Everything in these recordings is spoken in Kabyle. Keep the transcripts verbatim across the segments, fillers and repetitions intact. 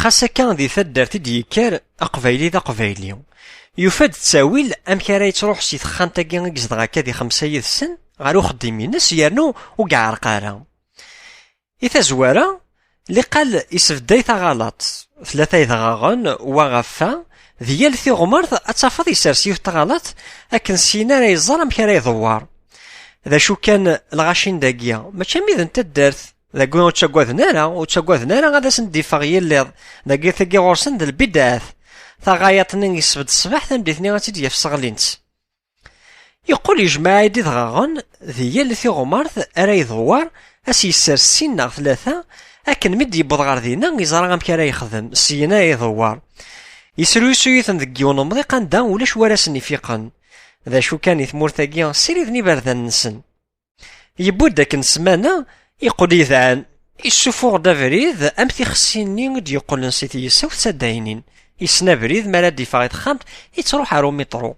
Xas akka di taddart i d-yekker, aqbayli d aqbayli. Yufa-d ttawil amek ara yettruḥ si texxamt-agi i yezdeɣ akka di xemsa yid-sen ɣer uxeddim-ines, yernu ur yeɛreq ara. I tazwara, liqal isbedday taɣalaṭ, tlata idɣaɣen, wa ɣef wa, di yal tiɣmert ad tafeḍ isers yiwet tɣalaṭ, akken syin ara iẓer amek ara iḍewwer. D acu kan, lɣaci n dagi mačči am wid n taddart, dagi ur ttaggaden ara, ur ttaggaden ara ad asen-d-iffeɣ yilliḍ, dagi tagi ɣur-sen d lbidat. Taɣayaṭ-nni yesbedd ṣṣbeḥ, tameddit-nni ad tt-id-yaf sseɣlin-tt. Yeqqel yejmeɛ-d idɣaɣen di yal tiɣmert ara iḍewwer, ad s-yessers sin neɣ tlata, akken mi d-yewweḍ ɣer dinna yeẓra amek ara yexdem, syin ara iḍewwer. Yesrusu-iten deg yiwen umḍiq anda ulac war asen-ifiqen. D acu kan, i tmurt-agi ssiriden iberdan-nsen. Yewwi-d akken ssmana, yeqqel yedɛen, yessufuɣ-d abrid am tixsi-nni i d-yeqqlen si tyessawt s addaynin. Yessen abrid mi ara d-yeffeɣ i texxamt, yettruḥ ar umiṭru.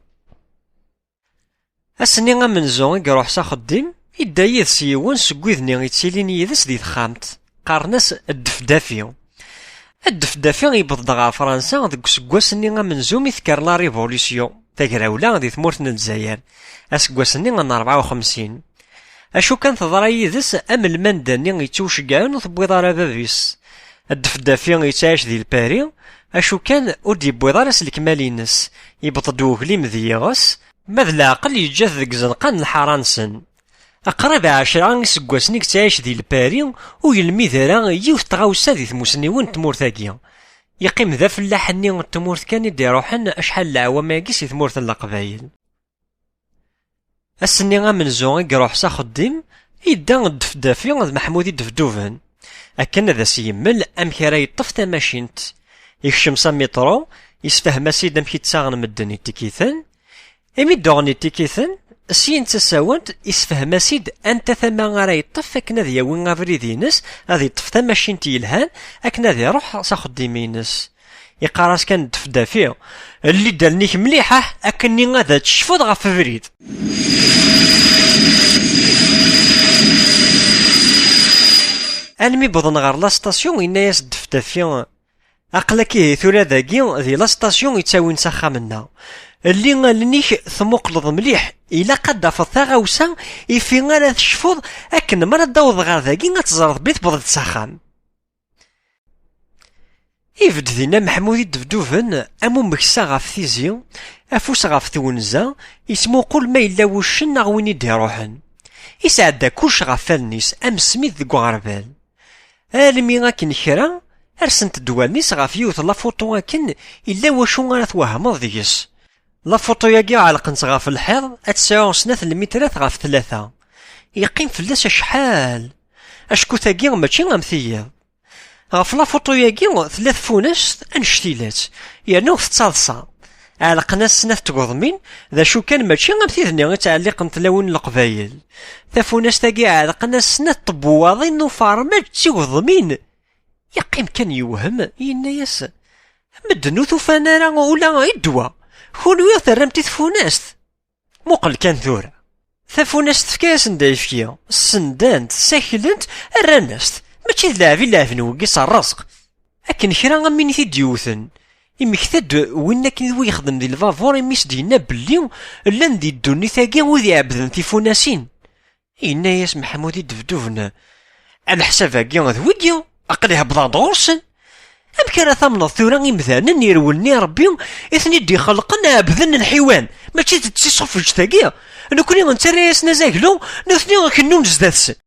Ass-nni amenzu i iruḥ s axeddim, idda yid-s yiwen seg wid-nni yettilin yid-s di texxamt. Qqaren-as Ddefdafi. Ddefdafi yewweḍ-d ɣer Fransa deg useggas-nni amenzu mi tekker la révolution, tagrawla di tmurt n Lezzayer, aseggas-nni n rebɛa u xemsin. Acu kan teḍra yid-s am lmanda-nni yettwceggɛen ur tewwiḍ ara bab-is. Ddefdafi yettɛic di Lpari, acu kan ur d-yewwiḍ ara s lekmal-ines, yewweḍ-d uglim d yiɣes, ma d leɛqel yeǧǧa-t deg izenqan n lḥara-nsen. Aqrib ɛecra iseggasen i yettɛic di Lpari, ur yelmid ara yiwet tɣawsa di tmusniwin n tmurt-agi. Yeqqim d afellaḥ-nni n tmurt kan i d-iruḥen acḥal n leɛwam-agi si tmurt n Leqbayel. Ass-nni amenzu i iruḥ s axeddim, yedda Ddefdafi d Meḥmud Idebduben, akken ad as-yemmel amek ara yeṭṭef tamacint. Yekcem s amiṭru, yessefhem-as-id amek i ttaɣen medden itikiten. Imi d-uɣen itikiten, syin d tasawent, yessefhem-as-id anta tama ara yeṭṭef akken ad yawi abrid-ines, ad yeṭṭef tamacint yelhan akken ad iruḥ s axeddim-ines. Yeqqar-as kan Ddefdafi: "Lli-d allen-ik mliḥ, ah, akkenni ad tecfuḍ ɣef ubrid." Almi wwḍen ɣer la station, yenna-yas Ddefdafi: "Aql-ak ihi tura dagi di la station yettawin s axxam-nneɣ. Lli allen-ik, tmuqleḍ mliḥ, ilaq ad d-tafeḍ taɣawsa ifi ara tecfuḍ akken mi ara d-taweḍ ɣer dagi ad teẓreḍ belli tewweḍ-d s axxam." Ibedd dinna Meḥmud Idebduben, am umeksa ɣef tizi, afus ɣef twenza, yettmuqul ma yella wuccen neɣ win i d-iruḥen. Isɛedda kullec ɣef wallen-is, am smid deg uɣerbal. Almi akken kra, rsent-d wallen-is ɣef yiwet la photo akken, illa wacu ara twehmeḍ deg-s. La photo-agi ɛelqen-tt ɣef lḥiḍ, ad tesɛu snat lmitrat ɣef tlata. Yeqqim fell-as acḥal. Acku tagi mačči am tiyiḍ. Ɣef la photo-agi tella tfunast annect-ilatt, yernu tettaḍsa. Ɛelqen-as snat tgeḍmin, d acu kan mačči am tid-nni i ttɛelliqen tlawin n Leqbayel. Tafunast-agi ɛelqen-as snat tebwaḍin n ufermaj d tigeḍmin. Yeqqim kan yewhem, yenna-yas: "Medden ur t-ufan ara ula i ddwa, kunwi terram-t i tfunast? Muqel kan tura." Tafunast tefka-yasen-d ayefki, ssendan-t, ssaklen-t, rran-as-t. Mačči d lɛeb i lɛeben wigi s rrezq. Akken kra am win i t-id-yewten, imekta-d win akken d wi yexdem di lbabur imi s-d-yenna belli llan di ddunit-agi wid iɛebbden tifunasin. Yenna-yas Meḥmud Idebduben: "Ameḥsab-agi d wigi, aql-i hebḍeɣ-d ɣur-sen. Amek ara tamneḍ tura imdanen irewlen i Ṛebbi i ten-id-ixelqen ɛebden lḥiwan, mačči d tis ufeǧǧet-agi? Nekni nettarra-yasen azaglu, nutni kennun zdat-sen."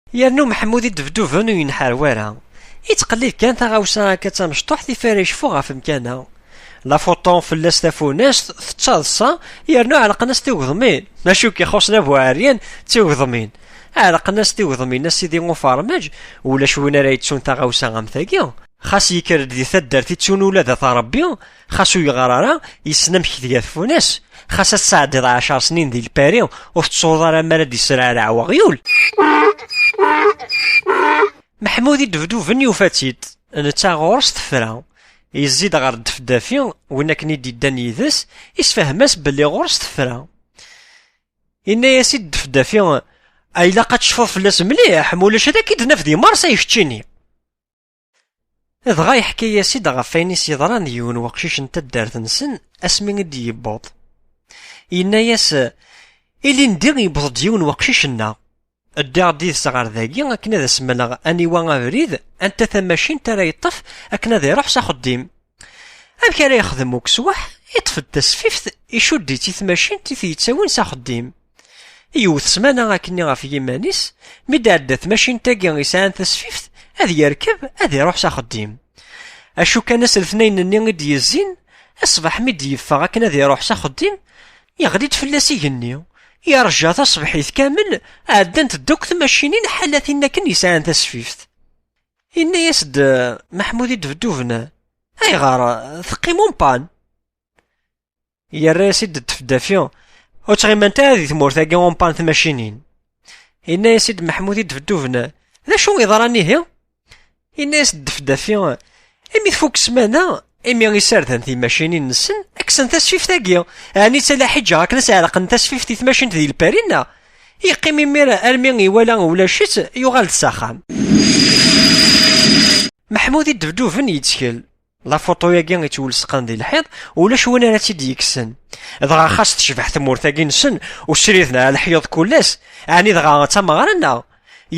Yernu Meḥmud Idebduben ur yenḥar wara. Yettqellib kan taɣawsa akka d tamecṭuḥt ifi ara yecfu ɣef umkan-a. La photo fell-as tafunast tettaḍsa, yernu ɛelqen-as tigeḍmin. Acu k-ixuṣṣen a bu ɛeryan d tigeḍmin? Ɛelqen-as tigeḍmin a sidi ufermaj, ulac win ara yettun taɣawsa am tagi. Xas yekker-d di taddart ittun ula d at Ṛebbi, xas ur yeɣri ara, yessen amek tga tfunast. Xas ad tesɛeddiḍ ɛecṛ snin di Lpari, ur tettuḍ ara mi ara d-yesserɛerɛew uɣyul. Meḥmud Idebduben yufa-tt-id, netta ɣur-s tefra. Yezzi-d ɣer Ddefdafi, win akken i d-iddan yid-s, isfehhem-as belli ɣur-s tefra. Yenna-yas-id Ddefdafi: "A, ilaq ad tecfuḍ fell-as mliḥ, ma ulac ad k-id-naf di Marseille keččini." Dɣa yeḥka-yas-id ɣef wayen i s-yeḍran d yiwen weqcic n taddart-nsen asmi i d-yewweḍ. Yenna-yas: "Ilindi yewweḍ-d yiwen weqcic-nneɣ. Ddiɣ-d yid-s ɣer dagi akken ad as-mleɣ aniwa abrid, anta tamacint ara yeṭṭef akken ad iruḥ s axeddim. Amek ara yexdem ukeswaḥ? Iṭṭef-d tasfift, icudd-itt i tmacint i t-yettawin s axeddim. Yiwet ssmana akkenni ɣef yiman-is, mi d-tɛedda tmacint-agi yesɛan tasfift, ad yerkeb, ad iruḥ s axeddim. Acu kan, ass letnayen-nni i d-yezzin, ṣṣbeḥ mi d-yeffeɣ akken ad iruḥ s axeddim, yeɣli-d fell-as igenni. Yerǧa taṣebḥit kamel, ɛeddant-d akk tmacinin ḥala tin akken yesɛan tasfift." Yenna-yas-d Meḥmud i Debduben: "Ayɣer teqqim umpan?" Yerra-yas-id Ddefdafi: "Ur ttɣimant ara di tmurt-agi umpan tmacinin." Yenna-yas-id Meḥmud i Debduben: "D acu yeḍran ihi?" Yenna-yas-d Ddefdafi: "Imi tfuk ssmana, imi i sarden timacinin-nsen, kksen tasfift-agi. Ɛni d talaḥiǧa akken ad s-ɛelqen tasfift i tmacint di lpari-nneɣ?" Yeqqim imir armi iwala ulac-itt, yuɣal-d s axxam. Meḥmud i Debduben yettkel. Lafuṭu-agi yettwelseqen di lḥiḍ, ulac win ara tt-id-yekksen. Dɣa xas tecbeḥ tmurt-agi-nsen, usrid neɣ leḥyuḍ kul ass, ɛni dɣa d tameɣra-nneɣ?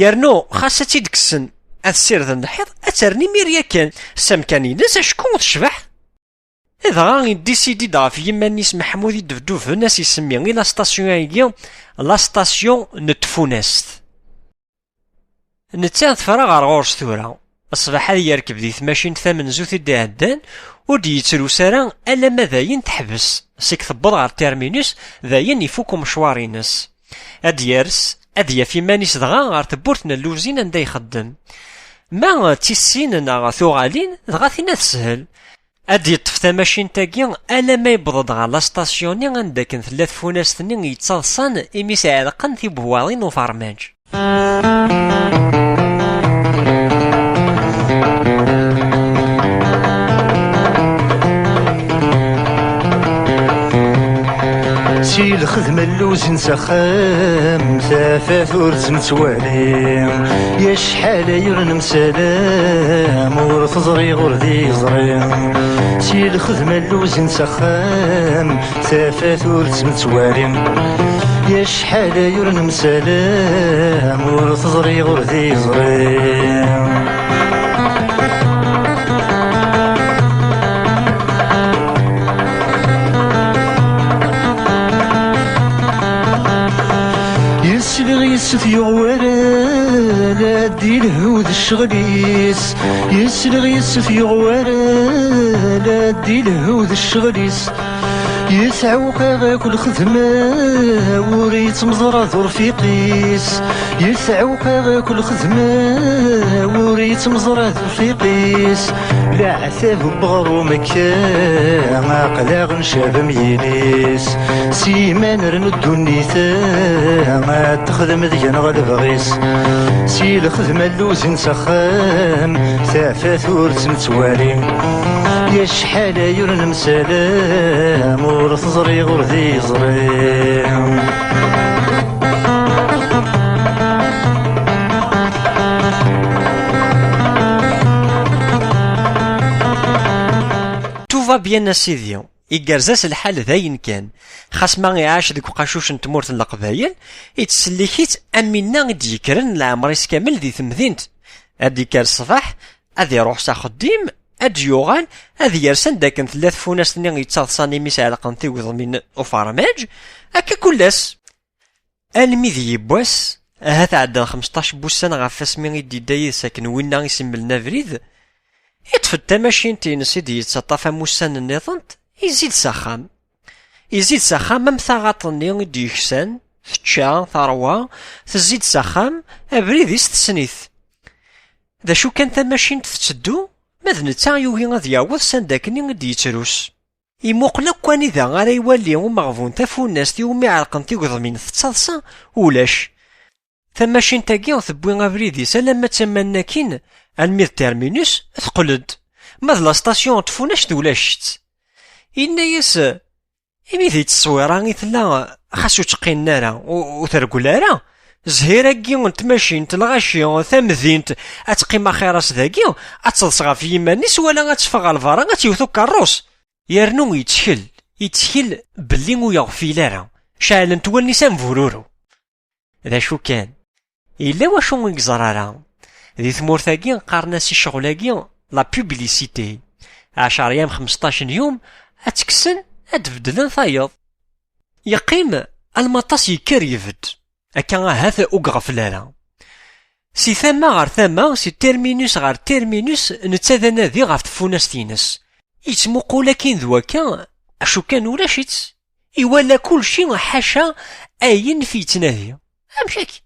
Yernu xas ad tt-id-kksen, ad ssirden lḥiḍ, ad tt-rren imir yakan s amkan-ines acku tecbeḥ. Dɣa yeddisidi-d ɣef yiman-is Meḥmud i Debduben, ad s-isemmi i la station-agi la station n tfunast. Netta tefra ɣer ɣur-s tura. Ṣṣbeḥ ad yerkeb di tmacint tamenzut i d-iɛeddan, ur d-yettrus ara alamma d ayen teḥbes, seg tewweḍ ɣer terminus, d ayen ifuk umecwar-ines. Ad d-yers, ad d-yaf iman-is dɣa ɣer tewwurt n lluzin anda ixeddem. Ma d tis sin neɣ tuɣalin, dɣa tinna teshel. Ad d-yeṭṭef tamacint-agi alamma yewweḍ-d ɣer la station-nni anda akken tella tfunast-nni yettaḍsan imi s-ɛelqen tibewwaḍin n ufermaj. Si lxedma n lluzin s axxam, tafat ur tt-nettwali. Yacḥal ay ur nemsalam, ur teẓri ur d iẓri. Si lxedma n lluzin s axxam, tafat ur tt-nettwali. Yacḥal ay ur nemsalam, ur teẓri ur d iẓri. Yesliɣ yes-s yuɣ waral, ad d-ilhu d ccɣel-is. Yesliɣ yes-s yuɣ waral, ad d-ilhu d ccɣel-is. Yesɛewqaq akk lxedma, ur yettmeẓra d urfiq-is. Yesɛewqaq akk lxedma, ur yettmeẓra d urfiq-is. Leɛtab n weɣrum akka, aql-aɣ ncab am yilis. Siman rnu ddunit, ad texdem deg-neɣ lebɣi-s. Si lxedma n lluzin s axxam, tafat ur tt-nettwali. Yacḥal ay ur nemsalam, ur teẓri ur d iẓri. Tout va bien a sidi. Igerrez-as lḥal dayen kan. Xas ma iɛac deg uqacuc n tmurt n Leqbayel, ittsellik-itt am winna i d-yekkren leɛmer-is kamel di temdint. Ad d-ikker ṣṣbeḥ, ad iruḥ s axeddim, ad d-yuɣal, ad yers anda akken tella tfunast-nni yettaḍsan imi s-ɛelqen tigeḍmin ufermaj, akka kul ass. Almi d yiwwas, ahat ɛeddan xmesṭac n wussan ɣef wasmi i d-yedda yid-s akken winna i s-imlen abrid, iṭṭef-d tamacint-ines i d-yettaṭṭaf am ussan nniḍen, izzi-d s axxam. Izzi-d s axxam am taɣaṭ-nni i d-yeksan, tečča, terwa, tezzi-d s axxam, abrid-is tessen-it. D acu kan, tamacint tetteddu, ma d netta yugi ad yaweḍ s anda akken i d-yettrus. Imuqel akk anida ara iwali umeɣbun tafunast iwumi ɛerqent tigeḍmin tettaḍsa, ulac. Tamacint-agi tewwi abrid-is alamma d tama-nni akkin, almi d terminus, teqqel-d. Ma d la station n tfunast, ulac-itt. Yenna-yas: "Imi di tteswira i tella, xas ur tt-qqinen ara, u-, ur tergel ara, Zhir-agi n tmacint, lɣaci, tamdint, ad teqqim axir-as dagi, ad teḍs ɣef yiman-is, wala ad teffeɣ ɣer lbarra, ad tt-yewwet ukerrus. Yernu yettkel, yettkel belli ur yeɣfil ara. Ceɛlent wallen-is am bururu. D acu kan, yella wacu ur yeẓri ara. Di tmurt-agi qqaren-as i ccɣel-agi la publicité. Ɛecṛ yam, xmesṭac n yum, ad tt-kksen, ad d-beddlen tayeḍ. Yeqqim alma aṭas yekker yebedd. Akka ahat ur iɣfel ara. Si tama ɣer tama, si terminus ɣer terminus, netta d anadi ɣef tfunast-ines. Yettmuqul akkin d wakka, acu kan ulac-itt. Iwala kulci ḥaca ayen fi yettnadi. Amek akka?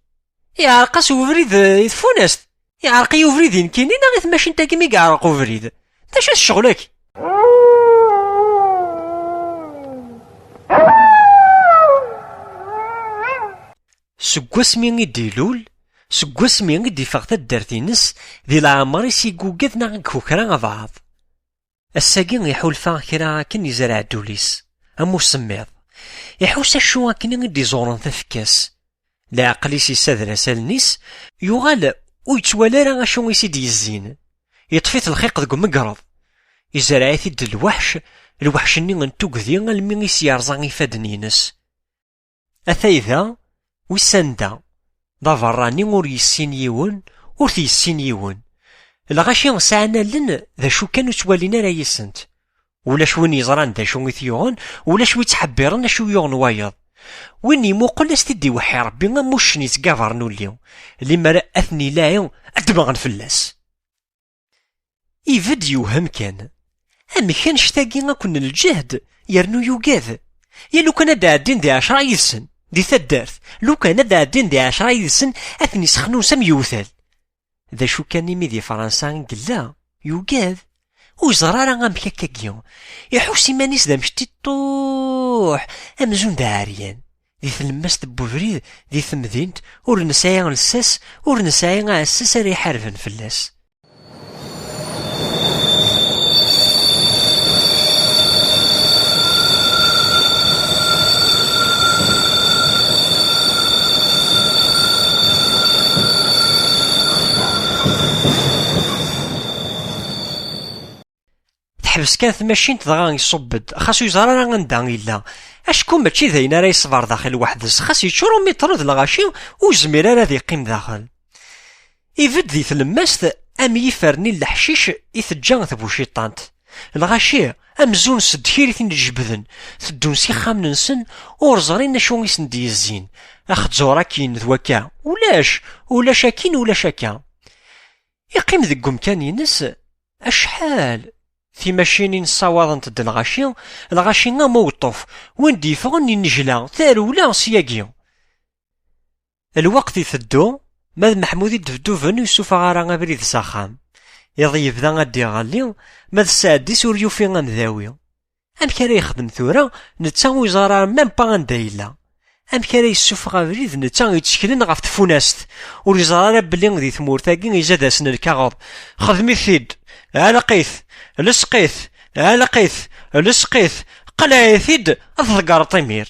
Yeɛreq-as ubrid i tfunast? Yeɛreq-iyi ubrid i nekkini neɣ i tmacint-agi mi yeɛreq ubrid? D acu-t ccɣel-agi? Seg wasmi i d-ilul, seg wasmi i d-iffeɣ taddart-ines, di leɛmer-is i yugad neɣ i ikukra abɛaḍ. Ass-agi iḥulfa kra akken yezreɛ ddul-is, am usemmiḍ. Iḥus acu akken i d-iẓuren tafekka-s. Leɛqel-is yessader-as allen-is, yuɣal ur yettwali ara acu i s-id-yezzin. Yeṭṭef-it lxiq deg umegreḍ. Izreɛ-it-id lweḥc, lweḥc-nni n tugdi almi i s-yerẓa ifadden-ines. Atay da, wissen da, d aberrani ur yessin yiwen, ur t-yessin yiwen. Lɣaci sɛan allen d acu kan ur ttwalin ara yis-sent. Ulac win yeẓran d acu i t-yuɣen, ulac win yettḥebbiren acu yuɣen wayeḍ. Win imuqel a s-t-id-iweḥḥi Rebbi am uccen yettgabren ulli, limer ad ten-ilaɛi ad d-mmɣen fell-as. Ibedd yewhem kan. Amek annect-agi akk n lǧehd yernu yugad? Ya lukan ad d-ɛeddin di ɛecṛa yid-sen, di taddart, lukan ad d-ɛeddin di ɛecṛa yid-sen, ad ten-isexnun s am yewtal. D acu kan imi di Fransa i yella, yugad. Ur yeẓri ara amek akka-agi. Iḥuss iman-is d amectiṭuḥ, amzun d aɛeryan. Di tlemmast n ubrid, di temdint, ur nesɛi lsas, ur nesɛi aɛessas ara iḥarben fell-as. Teḥbes kan tmacint, dɣa iṣubb-d, xas ur yeẓri ara anda yella. Acku mačči d ayen ara yeṣber daxel weḥd-s, xas yeččur umiṭru d lɣaci, ur yezmir ara ad yeqqim daxel. Ibedd di tlemmast am yiferni n leḥcic i teǧǧa tbuciṭant. Lɣaci, amzun s ddkir i ten-id-jebden, teddun s ixxamen-nsen, ur ẓrin acu i sen-d-yezzin. Axezzur akkin d wakka, ulac, ulac akkin, ulac akka. Iqqim deg umkan-ines acḥal. Timacinin ssawaḍent-d lɣaci, lɣaci am uweṭṭuf, win d-yeffɣen innejla, tarewla syagi. Lweqt iteddu, ma d Meḥmud i d-bedduben ur yessufeɣ ara abrid s axxam. Iḍ yebda ad d-iɣelli, ma d sseɛd-is ur yufi amdawi. Amek ara yexdem tura, netta ur yeẓri ara même pas anda yella? Amek ara yessufeɣ abrid netta yetteklen ɣef tfunast? Ur yeẓri ara belli di tmurt-agi izad-asen lkaɣeḍ. Xdem-it-id, ɛelleq-it, lesq-it, ɛelleq-it, lesq-it, qleɛ-it-id, ad tḍeggreḍ imir.